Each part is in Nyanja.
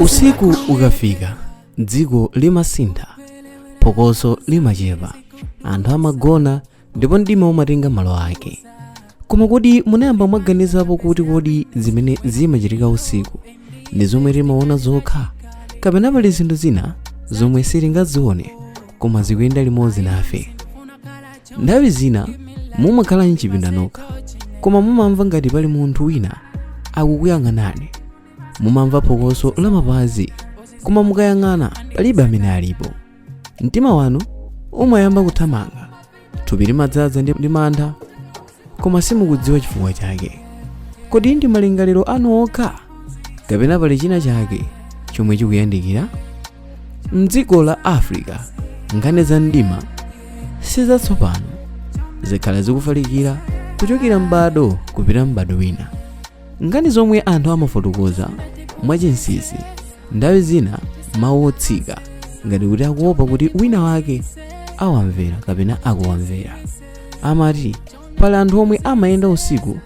Usiku ukafika, dziko limasintha, phokoso limachepa, anthu amagona ndipo mdima umatenga malo ake. Koma kodi munayamba mwaganizapo kuti kodi zimene zimachitika usiku ndi zomwe timaona zokha, kapena pali zinthu zina zomwe sitingazione koma zikuyenda limodzi nafe? Nthawi zina mumakhala mchipinda nokha, koma mumamva ngati pali munthu wina akukuyang'anani. Mumamva phokoso la mapazi, koma mukayang'ana palibe amene alipo. Mtima wanu umayamba kuthamanga, thupi limadzaza ndi mantha, koma simukudziwa chifukwa chake. Kodi ndi malingaliro anu okha, kapena pali china chake chomwe chikuyandikira? Mdziko la Africa, nkhani za mdima sizatsopano, zikhala zikufalikira kuchokera m'bado kupita m'bado wina. Nkhani zomwe anthu amafotokoza mwachinsinsi, nthawi zina mawu otsika, ngati kuti akuopa kuti wina wake awamvera kapena akuwamvera. Amati pali anthu omwe amayenda usiku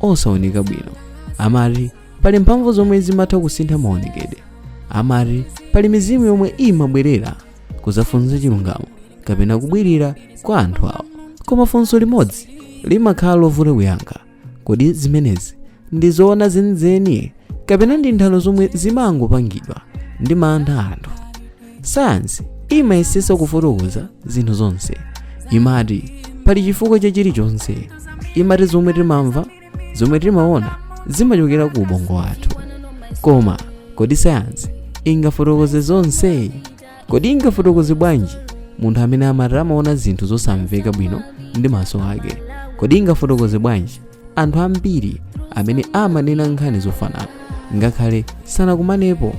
osaoneka bwino. Amati pali mphamvu zomwe zimatha kusintha maonekedwe. Amati pali mizimu yomwe imabwerera kuzafunsa chilungamo kapena kubwerera kwa anthu awo. Koma funso limodzi limakhala lovuta kuyankha: kodi zimenezi ndi zoona zenizeni, kapena ndi nthano zomwe zimangopangidwa ndi mantha anthu? Sayansi imayesesa kufotokoza zinthu zonse. Imati pali chifukwa cha chilichonse. Imati zomwe timamva, zomwe timaona zimachokera ku ubongo wathu. Koma kodi sayansi ingafotokoze zonse? Kodi ingafotokoze bwanji munthu amene amati amaona zinthu zosamveka bwino ndi maso ake? Kodi ingafotokoze bwanji anthu ambiri amene amanena nkhani zofanana ngakhale sanakumanepo?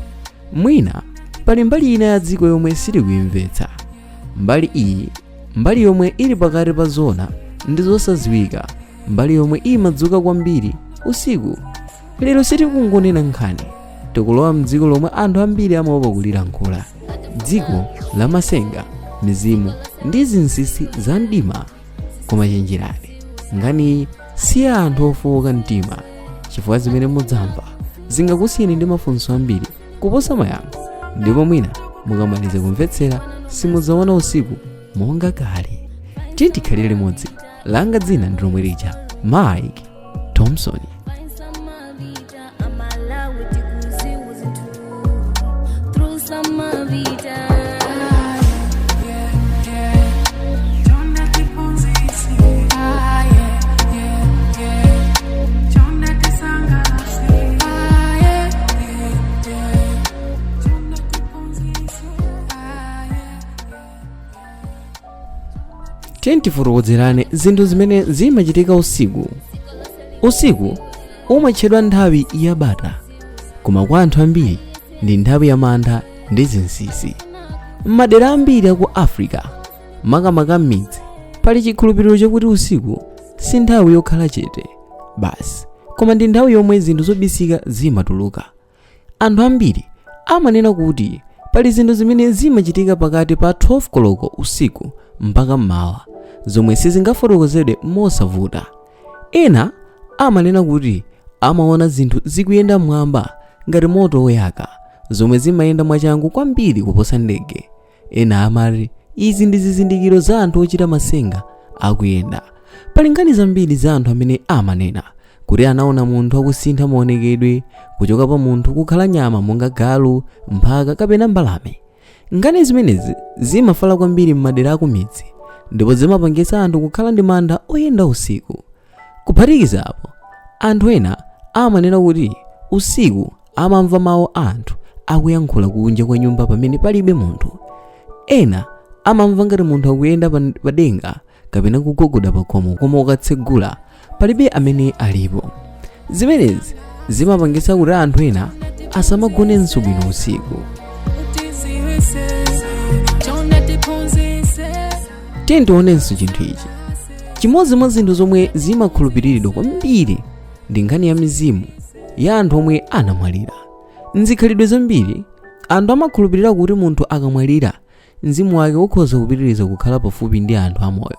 Mwina pali mbali ina ya dziko yomwe sitikuyimvetsa. Mbali iyi, mbali yomwe ili pakati pa zoona ndi zosadziwika, mbali yomwe imadzuka kwambiri usiku. Lero sitikungonena nkhani, tikulowa mdziko lomwe anthu ambiri amaopa kulilankhula, dziko la masenga, mizimu ndi zinsinsi za mdima. Koma chenjerani, nkhaniyi si ya anthu ofowoka mtima, chifukwa zimene mudzamva zingakusiyeni ndi mafunso ambiri kuposa mayankho, ndipo mwina mukamaliza kumvetsera simudzaona usiku monga kale. Tiye tikhalire limodzi. Langa dzina ndi lomwe lija, Mike Thompson. Tiye tifotokozerane zinthu zimene zimachitika usiku. Usiku umatchedwa nthawi ya bata, koma kwa anthu ambiri ndi nthawi ya mantha ndi zinsinsi. M'madera ambiri aku Africa, makamaka m'midzi, pali chikhulupiriro chakuti usiku si nthawi yokhala chete basi, koma ndi nthawi yomwe zinthu zobisika zimatuluka. Anthu ambiri amanena kuti pali zinthu zimene zimachitika pakati pa 12 koloko usiku mpaka mmawa zomwe sizingafotokozedwe mosavuta. Ena amanena kuti amaona zinthu zikuyenda mmwamba ngati moto woyaka, zomwe zimayenda mwachangu kwambiri kuposa ndege. Ena amati izi ndi zizindikiro za anthu ochita masenga akuyenda. Pali nkhani zambiri za anthu amene amanena kuti anaona munthu akusintha maonekedwe kuchoka pa munthu kukhala nyama monga galu, mphaka kapena mbalame. Nkhani zimenezi zimafala kwambiri m'madera akumidzi ndipo zimapangitsa anthu kukhala ndi mantha oyenda usiku. Kuphatikiza apo, anthu ena amanena kuti usiku amamva mawu a anthu akuyankhula kunja kwa nyumba pamene palibe munthu. Ena amamva ngati munthu akuyenda pa denga kapena kugogoda pa khomo, koma ukatsegula palibe amene alipo. Zimenezi zimapangitsa kuti anthu ena asamagonenso bwino usiku. Tiye tionenso chinthu ichi. Chimodzi mwa zinthu zomwe zimakhulupiriridwa kwambiri ndi nkhani ya mizimu ya anthu omwe anamwalira. M'zikhalidwe zambiri, anthu amakhulupirira kuti munthu akamwalira, mzimu wake ukhoza kupitiriza kukhala pafupi ndi anthu amoyo.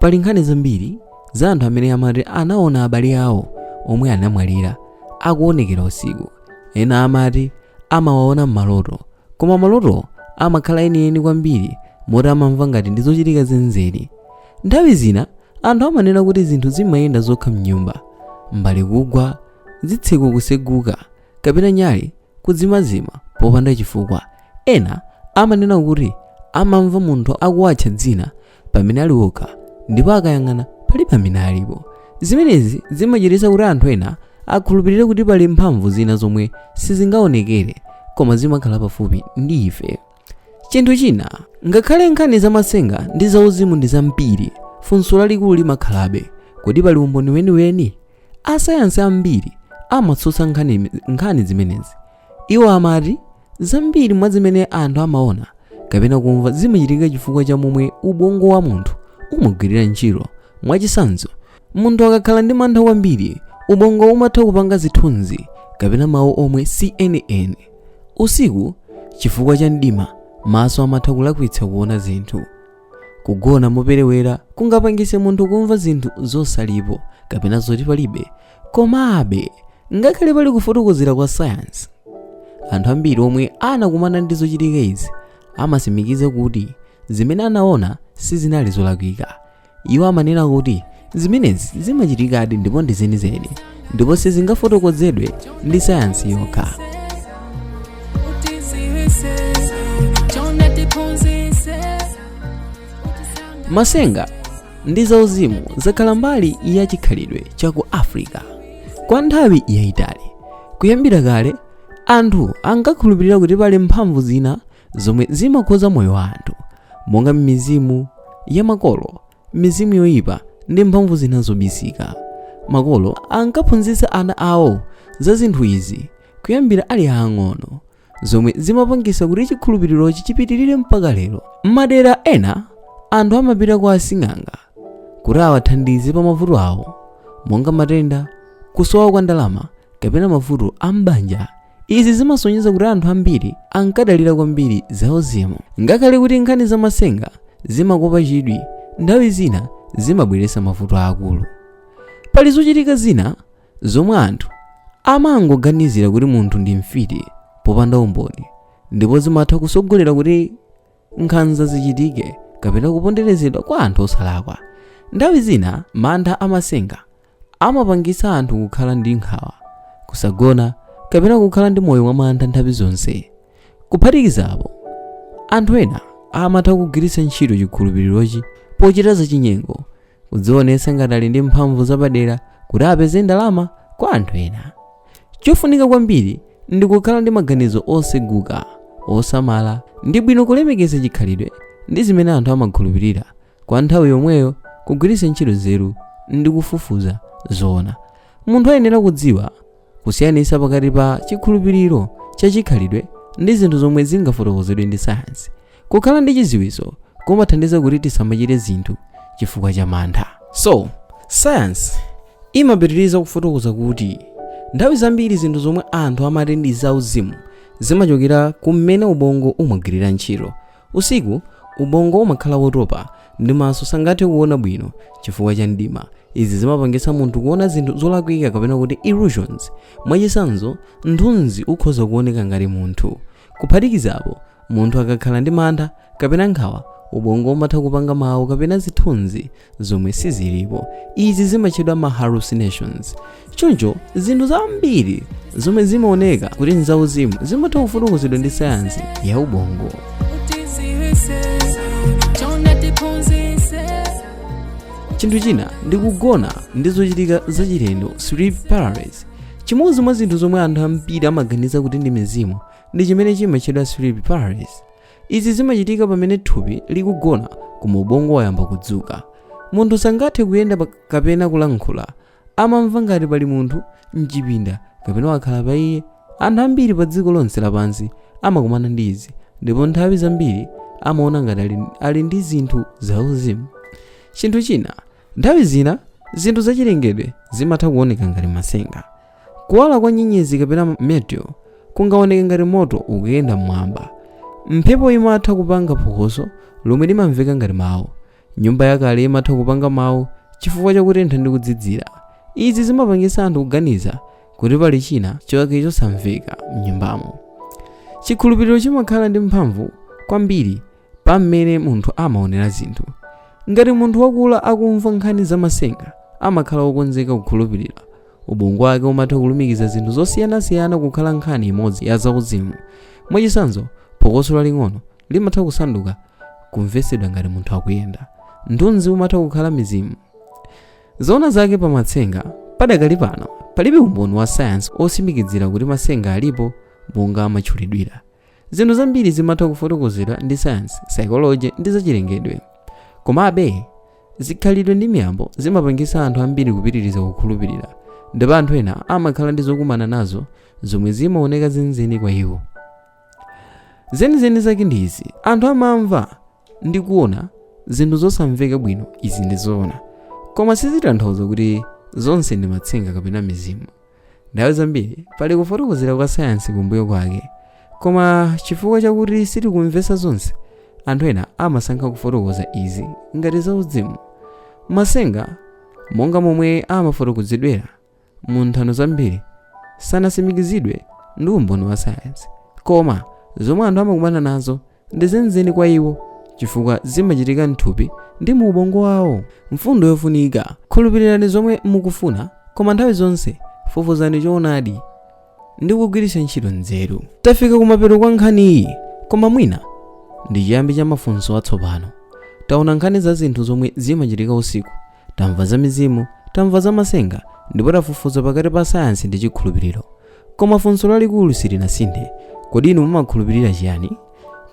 Pali nkhani zambiri za anthu amene amati anaona abale awo omwe anamwalira akuonekera usiku. Ena amati Amawaona m'maloto, koma maloto amakhala enieni kwambiri moti amamva ngati ndi zochitika zenizeni. Nthawi zina anthu amanena kuti zinthu zimayenda zokha mnyumba, mbale kugwa, zitseko kuseguka, kapena nyale kudzimazima popanda chifukwa. Ena amanena kuti amamva munthu akuwatcha dzina pamene ali okha, ndipo akayang'ana palibe amene alipo. Zimenezi zimachititsa kuti anthu ena akhulupirire kuti pali mphamvu zina zomwe sizingaonekere koma zimakhala pafupi ndi ife. Chinthu china, ngakhale nkhani zamasenga ndi zauzimu ndi zambiri, funso lalikulu limakhalabe: kodi pali umboni weniweni? Asayansi ambiri amatsutsa nkhani zimenezi. Iwo amati zambiri mwa zimene anthu amaona kapena kumva zimachitika chifukwa cha momwe ubongo wa munthu umagwirira ntchito. Mwachitsanzo, munthu akakhala ndi mantha kwambiri, ubongo umatha kupanga zithunzi kapena mawu omwe si enieni. Usiku, chifukwa cha mdima, maso amatha kulakwitsa kuona zinthu. Kugona moperewera kungapangitse munthu kumva zinthu zosalipo kapena zoti palibe. Komabe, ngakhale pali kufotokozera kwa sayansi, anthu ambiri omwe anakumana ndi zochitika izi amatsimikiza kuti zimene anaona sizinali zolakwika. Iwo amanena kuti zimenezi zimachitikadi ndipo ndi zenizeni, ndipo sizingafotokozedwe ndi sayansi yokha. Masenga ndi zauzimu zakhala mbali ya chikhalidwe cha ku Africa kwa nthawi yayitali. Kuyambira kale, anthu ankakhulupirira kuti pali mphamvu zina zomwe zimakhudza moyo wa anthu, monga mizimu ya makolo, mizimu yoyipa ndi mphamvu zina zobisika. Makolo ankaphunzitsa ana awo za zinthu izi kuyambira ali aang'ono, zomwe zimapangitsa kuti chikhulupirirochi chipitirire mpaka lero. M'madera ena, anthu amapita kwa asing'anga kuti awathandize pa mavuto awo, monga matenda, kusowa kwa ndalama kapena mavuto a m'banja. Izi zimasonyeza kuti anthu ambiri ankadalira kwambiri zauzimu. Ngakhale kuti nkhani zamasenga zimakopa chidwi, nthawi zina zimabweretsa mavuto aakulu. Pali zochitika zina zomwe anthu amangoganizira kuti munthu ndi mfiti popanda umboni, ndipo zimatha kusogolera kuti nkhanza zichitike kapena kuponderezedwa kwa anthu osalakwa. Nthawi zina mantha amasenga amapangitsa anthu kukhala ndi nkhawa, kusagona kapena kukhala ndi moyo wamantha nthawi zonse. Kuphatikizapo, anthu ena amatha kugwiritsa ntchito chikhulupirirochi pochita zachinyengo, kudzionetsa ngati ali ndi mphamvu zapadera kuti apeze ndalama kwa anthu ena. Chofunika kwambiri ndi kukhala ndi maganizo oseguka, osamala. Ndi bwino kulemekeza chikhalidwe ndi zimene anthu amakhulupirira, kwa nthawi yomweyo kugwiritsa ntchito nzeru ndi kufufuza zoona. Munthu ayenera kudziwa kusiyanitsa pakati pa chikhulupiriro cha chikhalidwe ndi zinthu zomwe zingafotokozedwe ndi sayansi. Kukhala ndi chidziwitso kumathandiza kuti tisamachite zinthu chifukwa cha mantha. So, sayansi imapitiriza kufotokoza kuti nthawi zambiri zinthu zomwe anthu amati ndi zauzimu zimachokera ku mmene ubongo umagwirira ntchito. Usiku, ubongo umakhala wotopa ndi maso sangathe kuona bwino chifukwa cha mdima. Izi zimapangitsa munthu kuona zinthu zolakwika kapena kuti illusions. Mwachitsanzo, mthunzi ukhoza kuoneka ngati munthu. Kuphatikizapo, munthu akakhala ndi mantha kapena nkhawa, ubongo umatha kupanga mawu kapena zithunzi zomwe sizilipo. Izi zimatchedwa ma hallucinations. Choncho, zinthu zambiri zomwe zimaoneka kuti nzauzimu zimatha kufotokozedwa ndi sayansi ya ubongo. Chinthu china ndi kugona ndi zochitika zachilendo, sleep paralysis. Chimodzi mwa zinthu zomwe anthu ambiri amaganiza kuti ndi mizimu ndi chimene chimatchedwa sleep paralysis. Izi zimachitika pamene thupi likugona koma ubongo wayamba kudzuka. Munthu sangathe kuyenda kapena kulankhula. Amamva ngati pali munthu m'chipinda kapena wakhala pa iye. Anthu ambiri pa dziko lonse lapansi amakumana ndi izi ndipo nthawi zambiri amaona ngati ali ndi zinthu zauzimu. Chinthu china, nthawi zina zinthu zachilengedwe zimatha kuoneka ngati masenga. Kuwala kwa nyenyezi kapena meteor kungaoneke ngati moto ukuyenda mmwamba. Mphepo imatha kupanga phokoso lomwe limamveka ngati mawu. Nyumba yakale imatha kupanga mawu chifukwa cha kutentha ndi kudzidzira. Izi zimapangitsa anthu kuganiza kuti pali china chake chosamveka m'nyumbamo. Chikhulupiriro chimakhala ndi mphamvu kwambiri pa mmene munthu amaonera zinthu. Ngati munthu wakula akumva nkhani zamasenga, amakhala wokonzeka kukhulupirira. Ubongo wake umatha kulumikiza zinthu zosiyanasiyana kukhala nkhani imodzi ya zauzimu. Mwachitsanzo, phokoso laling'ono limatha kusanduka kumvetsedwa ngati munthu akuyenda. Mthunzi umatha kukhala mizimu. Zoona zake pa matsenga. Padakali pano palibe umboni wa sayansi otsimikizira kuti matsenga alipo monga amatchulidwira. Zinthu zambiri zimatha kufotokozedwa ndi sayansi, psychology ndi zachilengedwe. Komabe, zikhalidwe ndi miyambo zimapangitsa anthu ambiri kupitiriza kukhulupirira, ndipo anthu ena amakhala ndi zokumana nazo zomwe zimaoneka zenizeni kwa iwo. Zenizeni zake ndi izi: anthu amamva ndi kuona zinthu zosamveka bwino. Izi ndi zoona, koma sizitanthauza kuti zonse ndi matsenga kapena mizimu. Nthawi zambiri pali kufotokozera kwa sayansi kumbuyo kwake, koma chifukwa chakuti sitikumvetsa zonse, anthu ena amasankha kufotokoza izi ngati zauzimu. Matsenga monga momwe amafotokozedwera mu nthano zambiri sanatsimikizidwe ndi umboni wa sayansi, koma zomwe anthu amakumana nazo ndi zenizeni kwa iwo chifukwa zimachitika mthupi ndi mu ubongo wawo. Mfundo yofunika: khulupirirani zomwe mukufuna, koma nthawi zonse fufuzani choonadi ndi kugwiritsa ntchito nzeru. Tafika kumapeto kwa nkhani iyi, koma mwina ndi chiyambi cha mafunso atsopano. Taona nkhani za zinthu zomwe zimachitika usiku, tamva za mizimu, tamva za matsenga, ndipo tafufuza pakati pa sayansi ndi chikhulupiriro. Koma funso lalikulu silinasinthe: kodi inu mumakhulupirira chiyani?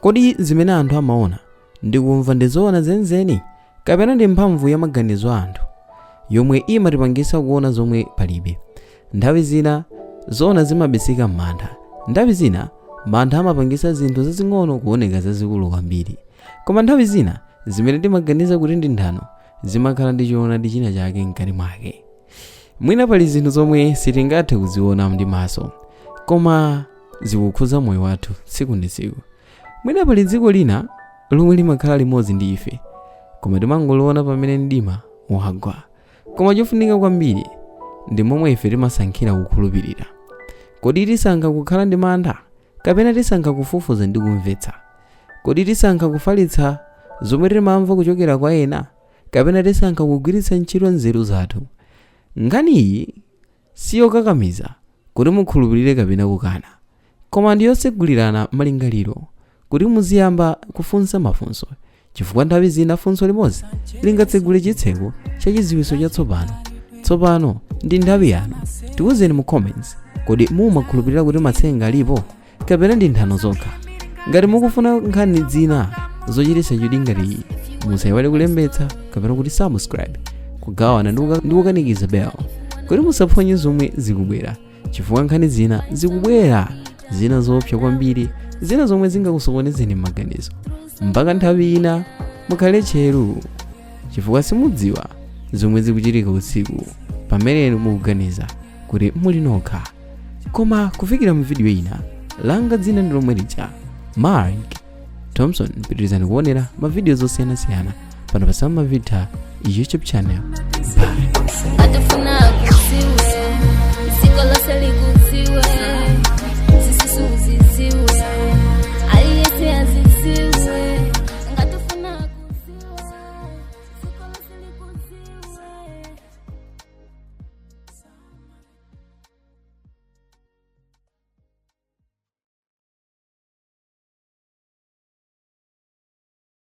Kodi zimene anthu amaona ndi kumva ndi zoona zenizeni, kapena ndi mphamvu ya maganizo a anthu yomwe imatipangitsa kuona zomwe palibe? Nthawi zina zoona zimabisika m'mantha. Nthawi zina mantha amapangitsa zinthu zazing'ono kuoneka zazikulu kwambiri. Koma nthawi zina zimene timaganiza kuti ndi nthano zimakhala ndi choonadi china chake mkati mwake. Mwina pali zinthu zomwe sitingathe kuziona ndi maso, koma zikukhudza moyo wathu tsiku ndi tsiku. Mwina pali dziko lina lomwe limakhala limodzi ndi ife, koma timangoliona pamene mdima wagwa. Koma chofunika kwambiri ndi momwe ife timasankhira kukhulupirira. Kodi tisankha kukhala ndi mantha, kapena tisankha kufufuza ndi kumvetsa? Kodi tisankha kufalitsa zomwe timamva kuchokera kwa ena, kapena tisankha kugwiritsa ntchito nzeru zathu? Nkhani iyi siyokakamiza kuti mukhulupirire kapena kukana, koma ndiyotsegulirana malingaliro kuti muziyamba kufunsa mafunso, chifukwa nthawi zina funso limodzi lingatsegule chitseko cha chidziwitso chatsopano. Tsopano ndi nthawi yanu. Tiwuzeni mu comments: kodi mumakhulupirira kuti matsenga alipo, kapena ndi nthano zokha? Ngati mukufuna nkhani zina zochititsa chidwi ngati iyi, musayiwale kulembetsa kapena kuti subscribe, kugawana ndi kukanikiza bell kuti musaphonye zomwe zikubwera, chifukwa nkhani zina zikubwera, zina zoopsa kwambiri, zina zomwe zingakusokonezeni m'maganizo. Mpaka nthawi ina, mukhale tcheru, chifukwa simudziwa zomwe zikuchitika usiku pamene mukuganiza kuti muli nokha. Koma kufikira mu video ina, langa dzina ndi lomwe lija, Mark Thompson. Pitirizani kuonera mavidiyo zosiyanasiyana pano pa Sam Mavita YouTube channel. Bye. Atufuna.